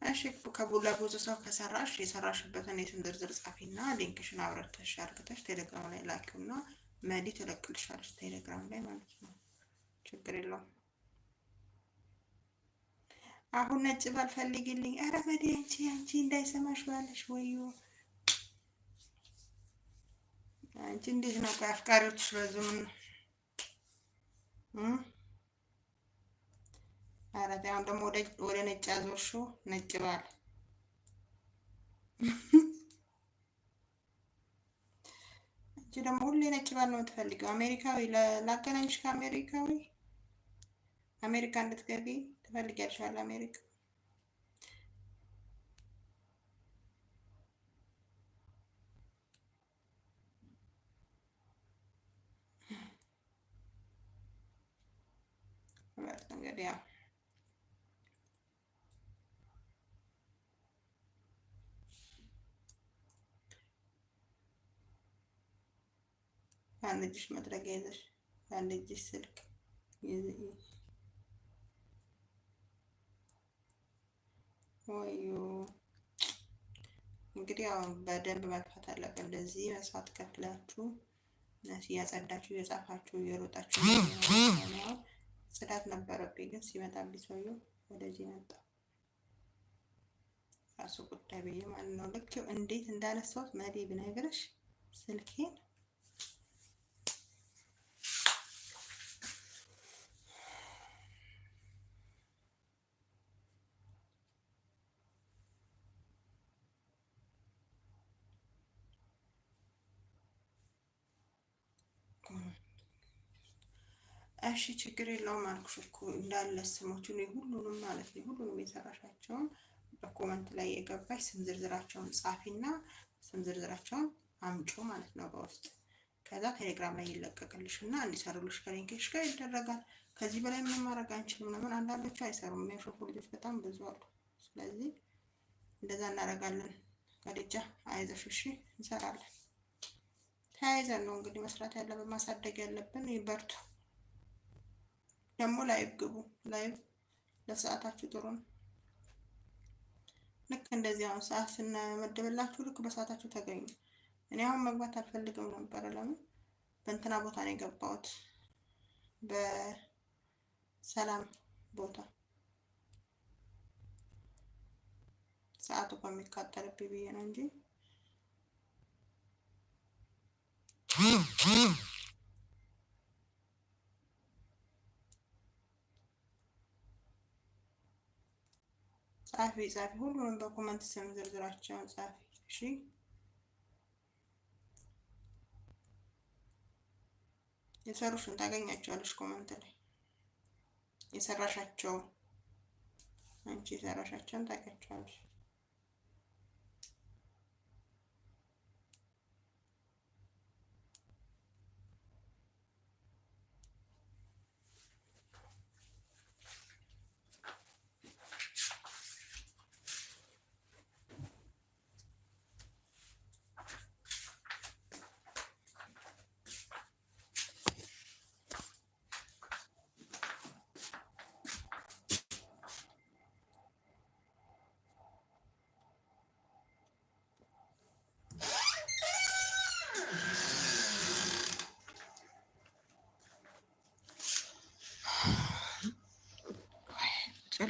እሺ ከቡላ ብዙ ሰው ከሰራሽ የሰራሽበትን የስም ዝርዝር ጻፊና link ሽን አብረተሽ አርግተሽ ቴሌግራም ላይ ላኪውና መዲ ትለቅልሻለች፣ ቴሌግራም ላይ ማለት ነው። ችግር የለውም። አሁን ነጭ ባል ፈልጊልኝ። ኧረ መዲ አንቺ እንዳይሰማሽ ባለሽ ወዮ አንቺ እንዴት ነው? ቆይ አፍቃሪዎችሽ በዙ። ምን ነው? ኧረ ተይ አሁን ደግሞ ወደ ነጭ አዞርሽው። ነጭ ባል አንቺ ደግሞ ሁሌ ነጭ ባል ነው የምትፈልጊው። አሜሪካዊ ላገናኝሽ ከአሜሪካዊ፣ አሜሪካ እንድትገቢ ትፈልጊያለሽ? አሜሪካ እንግዲህ ያው በአንድ እጅሽ መጥረጊያ ይዘሽ በአንድ እጅሽ ስልክ። ወዮ እንግዲህ አሁን በደንብ መልፋት አለብን። እንደዚህ መስዋዕት ከፍላችሁ እያጸዳችሁ እየጻፋችሁ እየሮጣችሁ። ጽዳት ነበረብኝ፣ ግን ሲመጣብኝ ሰውዬው ወደዚህ መጣ። ራሱ ጉዳይ ብዬ ማለት ነው። ልክ እንዴት እንዳነሳሁት መዲ ብነግርሽ ስልኬን። እሺ ችግር የለውም አልኩሽ እኮ፣ እንዳለ ስሞቹን ሁሉንም ማለት ነው። ሁሉንም የሰራሻቸውን በ comment ላይ የገባሽ ስም ዝርዝራቸውን ጻፊና ስም ዝርዝራቸውን አምጪ ማለት ነው በውስጥ። ከዛ ቴሌግራም ላይ ይለቀቅልሽ እና እንዲሰሩልሽ ከ link ሽ ጋር ይደረጋል። ከዚህ በላይ ምንም ማድረግ አንችልም። ለምን አንዳንዶቹ አይሰሩም። የሚያሾፉ ልጆች በጣም ብዙ አሉ። ስለዚህ እንደዛ እናደርጋለን። ከድጃ አይዞሽ፣ እሺ እንሰራለን። ተያይዘን ነው እንግዲህ መስራት ያለብን ማሳደግ ያለብን። ይበርቱ። ደግሞ live ግቡ። Live ለሰዓታችሁ ጥሩ ነው። ልክ እንደዚህ አሁን ሰዓት ስንመድብላችሁ ልክ በሰዓታችሁ ተገኙ። እኔ አሁን መግባት አልፈልግም ነበረ። ለምን በእንትና ቦታ ነው የገባሁት፣ በሰላም ቦታ ሰዓቱ ከሚቃጠልብኝ ብዬ ነው እንጂ። ጻፊ ጻፊ፣ ሁሉንም በ comment ስም ዝርዝራቸውን ጻፊ። እሺ የሰሩሽን ታገኛቸዋለሽ comment ላይ፣ የሰራሻቸውን፣ አንቺ የሰራሻቸውን ታውቂያቸዋለሽ።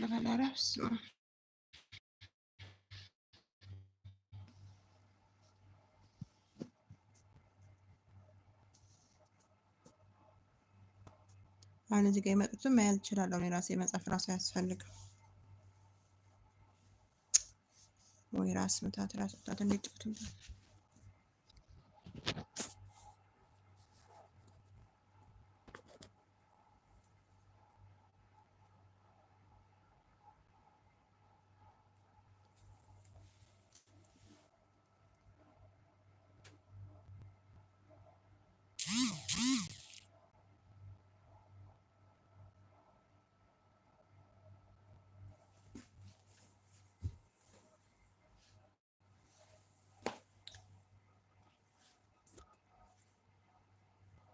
ልበል። ኧረ በስመ አብ። አሁን እዚህ ጋር የመጡትን መያዝ እችላለሁ እኔ ራሴ፣ መጻፍ ራሱ አያስፈልግም። ወይ ራስ ምታት፣ ራስ ምታት እንዴት ጭፍትም።